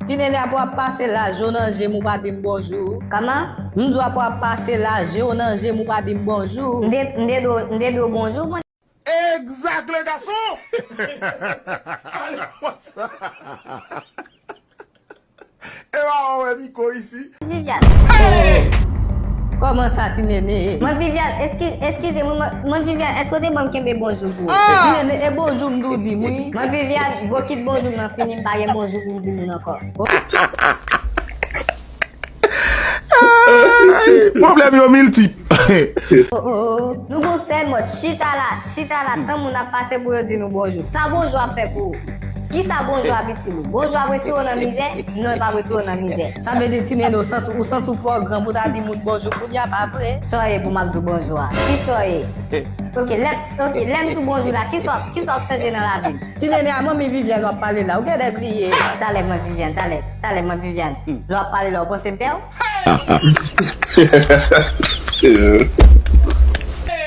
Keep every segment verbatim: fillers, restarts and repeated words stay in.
Ti Nene, apre w ap pase lajan w nan je m, ou pa di m bonjou. Kòman? M di w apre w ap pase lajan w nan je m, ou pa di m bonjou. M te, m te di w, m te di w bonjou, mwen. Exact, le garçon! Ale konsa. E pa wè Miko isi. Viviane. Kòman sa, Ti Nene? Mwen Viviane, eski-, eskize mwen, mwen, mwen Viviane, èske w te ban m kenbe bonjou pou ou? Ti Nene, e bonjou m di w di m, wi. Mwen Viviane, bokit bonjou m nan fini, m pa gen bonjou pou m di moun ankò. Ay, pwoblèm yo miltip. Oh, oh, oh. Nou gon sèl mòd, chita la, chita la, tan moun ap pase pou yo di nou bonjou. Sa bonjou ap fè pou ou? Kisa bonjou ap itil ou? Bonjou ap retire w nan mizè? Non, li p ap retire w nan mizè. Sa vle di, Ti Nene, ou santi, ou santi w twò gran pou ta di moun bonjou kounye a, pa vre? Sa w ye pou m ap di w bonjou a? Kisa w ye? Ok, lè, ok, lè m di w bonjou la, kisa w ap, kisa w ap chanje nan lavi m? Ti Nene, a manmi Viviane w ap pale la, ou genlè bliye. Talè, manmi Viviane, talè, talè, manmi Viviane. Lè w ap pale la, ou panse m pè w?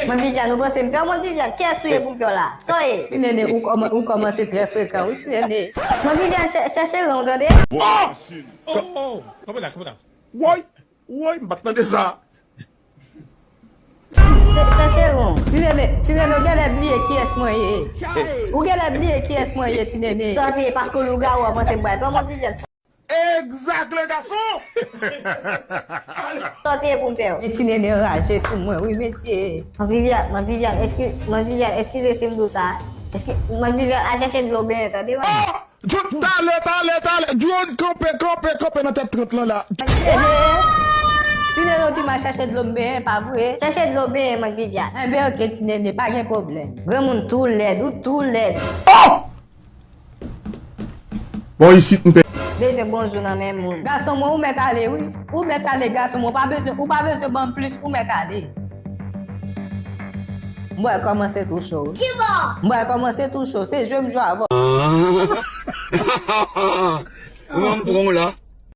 Manmi Viviane, ou panse m pè w, manmi Viviane? Kiyès ou ye pou m pè w la? Sa w ye? Ti Nene, ou kòman-, ou kòmanse trè frekan, wi, Ti Nene. Manmi Viviane, chè-, chèche ran w, tande? Oh! Kanpe la, kanpe la. Woy! Woy, m pa t tande sa. Chè-, chèche ran w. Ti Nene, Ti Nene, ou genlè bliye kiyès mwen ye. Ou genlè bliye kiyès mwen ye, Ti Nene. Sa w te ye, paske lougawou a panse m pral pè w, manmi Viviane. Exact, le garçon! Sa w te ye pou m pè w? Men Ti Nene anraje sou mwen, wi, mesye. Manmi Viviane, manmi Viviane, eski-, manmi Viviane, eskize si m di w sa. Eski, manmi Viviane, al chèche dlo benyen, tande, manmi? Oh! John, talè, talè, talè. John, kanpe, kanpe, kanpe nan tèt trant lan la. Ti Nene, ou di m al chèche dlo m benyen, pa vre? Chèche dlo benyen, manmi Viviane. Enben, ok, Ti Nene, pa gen pwoblèm. Granmoun tou lèd, ou tou lèd. Oh! Bon, isit, m pè. Bezwen bonjou nan men moun. Gason mwen, ou mèt ale, wi. Ou mèt ale, gason mwen. Ou pa bezwen, ou pa bezwen ban m plis, ou mèt ale. M wè kòman se tou cho, wi. Kibò? M wè kòman se tou cho. Se jwe m jwe avè w. Ou menm pran w la.